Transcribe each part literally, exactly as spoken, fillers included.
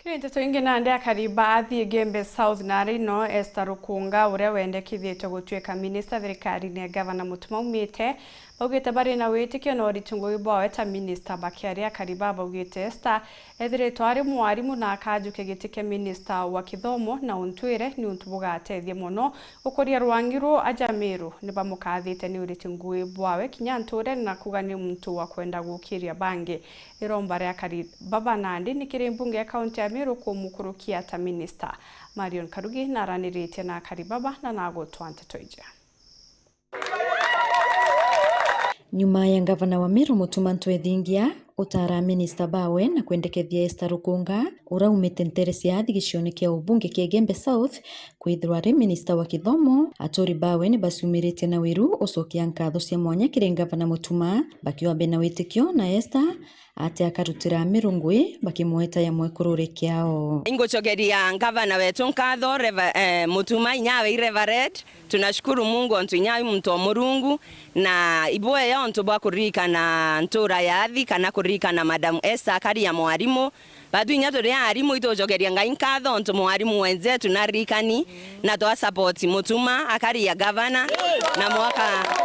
Kiri nteto ingi nandi, akari ba Athi Igembe South nari no Esther Rukunga, uria wendekithitwe gutuika minista thirikarine ya Gavana Mutuma aumite, baugite bari na witikio na uritu ngugi bwawe ta minista. Bakiaria, akari ba baugite Esther ethiritwe ari mwarimu na akajukia giti kia minista wa kithomo na untwire niuntu bugatethia mono gukuria rwangi ruu. Aja Meru ni bamukathite ni uritu ngugi bwawe kinya nture na kuuga ni muntu wa kwenda gukiria bangi. Iromba ria akari baba nandi ni kiri mbunge ya kaunti ya Meru kumukurukia ta minista. Marion Karugi naraniritie na akari baba na nagutwa nteto iji. Nyuma ya ngavana wa Meru Mutuma M'Ethingia utara minista bawe na kwendekethia Esther Rukunga, uraumite ntere cia Athi gicione kia ubunge kia Igembe South, kwithirwa ari minista wa kithomo, aturi bawe ni baciumiritie na wiru ucokia nkatho cia mwanya kiri ngavana Mutuma, bakiuga bena witikio na Esther ati akarutira Meru ngugi bakimweta ya mwekurure kiao. Ingucokeria ngavana wetu nkatho, Reva-, eh, Mutuma, inya awe i Reverend. Tunashukuru Mungu ontu inya i muntu o Murungu, na ibwega ontu bwa kuririkana ntura ya Athi kana kuririkana Madam Esther akari ya mwarimu. Batu inya turi arimu, itucokeria Ngai nkatho ontu mwarimu wenzetu naririkani na twa support Mutuma akari ya gavana na mwaka,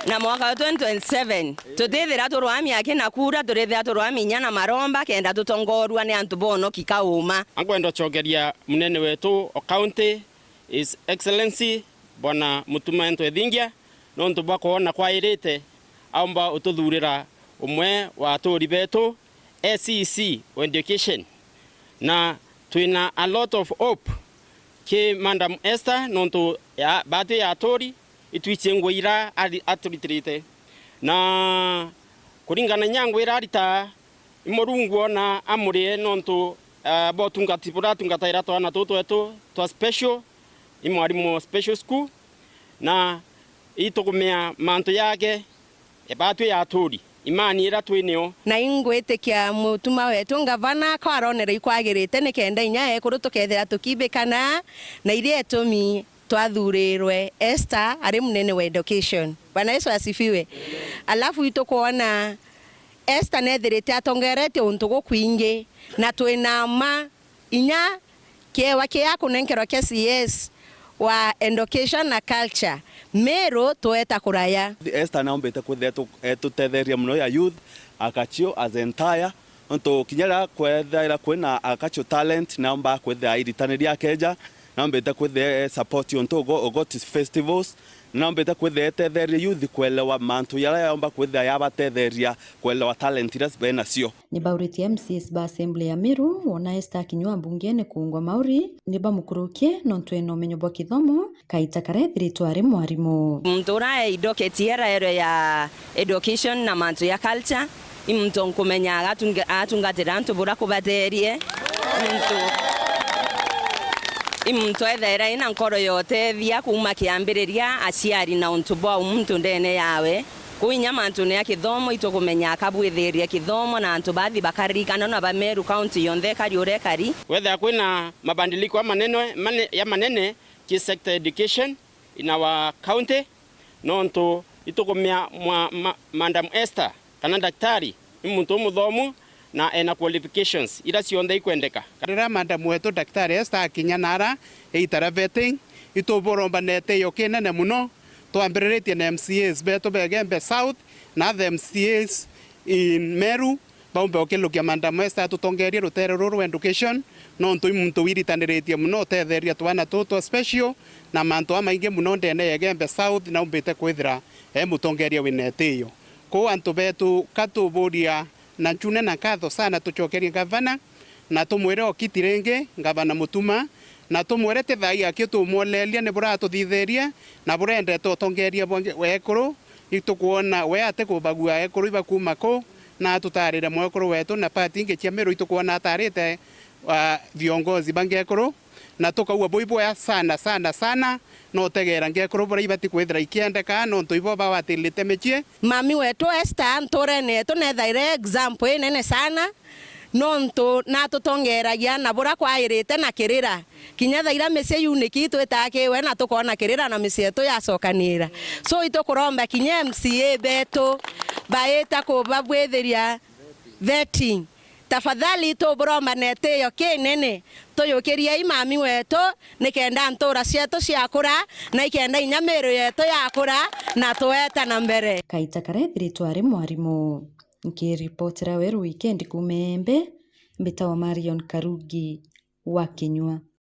na mwaka wa twenty twenty-seven. Tutithira turwami aki na kura, turithira turwami inya na maromba, kenda tutongorua ni antu bonoki kauma. Ankwenda ucokeria munene wetu o county, His Excellency Bwana Mutuma M'Ethingia, nontu bwa kwona kwairite aumba ututhurira umwe wa aturi betu, A C C o education. Na twina a lot of hope ki Madam Esther, nontu ya, batu ya aturi, itwichie ngugi ira ari-, aturitirite. Na kuringana inya ngugi ira aritaga, i Murungu ona amurie nontu, ah, bwa utungati buria atungataira twana tutu twetu twa special, i mwarimu wa special school, na itukumia mantu jake ebatwi ya aturi, imani ira twi nio. Na ingwitikia Mutuma wetu ngavana ko aronera ikwagirite, ni kenda inya ekuru tukethira tukibikana na iria itumi twathurirwe Esther ari munene wa education. Bwana Yesu asifiwe. Alafu itukwona Esther nethirite atongeretie untu gukwingi, na twina mma inya kiewa kia kunenkerwa kia C S wa education na culture, Meru tweta kuraya. Esther naumbite kwithira etu-, etutetheria muno ya youth, Akachio as entire, nontu kinya riria kwethaira kwina Akachio talent, naumba kwithira airitaniria akeja, naumbite kwithira e support untu ugo-, ugoti festivals, naumbite kwithira etetheria youth kwelewa mantu jaria yaumba kwithira yabatetheria kwelewa talent iria benacio. Ni bauritie M C As ba Assembly ya Meru, wona Esther akinyua mbungene kuungwa mauri, ni bamukurukie nontu ena umenyo bwa kithomo, kaita karia ethiritwe ari mwarimu. Muntu uria e idoketi eraerwe ya education na mantu ya culture, i muntu nkumenya agatunga-, atungatira antu buria kubatherie. I muntu, i muntu ethaira ina nkoro ya utethia kuuma kiambiriria, aciari na untu bwa umuntu ndene yawe. Kuu inya mantune ya kithomo, itukumenya akabwithiria kithomo na antu bathi bakaririkana na ba Meru County yonthe ekari uria ekari. Wethira kwina mabadiliko ya manene, mane-, ya manene ki sector education in our county, nontu itukumenya mwa-, ma-, Madam Esther kana daktari, ni muntu umuthomu na ena qualifications ira cionthe ikwendeka. Riria Madam wetu Daktari Esther akinya nara, eitara vetting, ituburomba na etio kinene muno, twambiriritie na M C As betu ba Igembe South na other M C As in Meru, baumbe ukilukia Madam Esther atutongerie rutere ruru rwa education, nontu i muntu wiritaniritie muno utetheria twana tutu twa special na mantu amaingi muno ndene ya Igembe South, naumbite kwithira e mutongeria wina etio. Kwou antu betu, ka tuburia na ncune na nkatho sana, tucokerie ngavana na tumwire okiti ringi, ngavana Mutuma, na tumwire ti thai aki tumwoleria ni buratuthithirie na burendete utongeria bwa nge-, wa ekuru. Itukwona we atikubagua ekuru iba kuuma ku, na atutarire mwekuru wetu na part ingi cia Meru itukwona atarite, ah, viongozi ba ngekuru. Na tukaua bui bwea sana, sana, sana, no utegera ngekuru buria ibati kwithira ikiendeka, nontu ibo bawatilite micii. Mami wetu Esther nturene yetu nethaire example inene sana, nontu natutongeragia na buria kwairite na kirira. Kinya thaira micii yuniki twitaga kiwe na tukona kirira na micii yetu yacokanira. So itukuromba kinya M C A betu baita kubabwithiria vetting. Tafadhali tuburomba na itio kinene, tuyukiriei mami wetu, nikenda ntura cietu ciakura, na ikenda inya miiru yetu yakura, na tueta na mbere. Kaita karia ethiritwe ari mwarimu. Nkiripotera Weru Weekend kuuma Embe, mbitawa Marion Karugi wa Kinyua.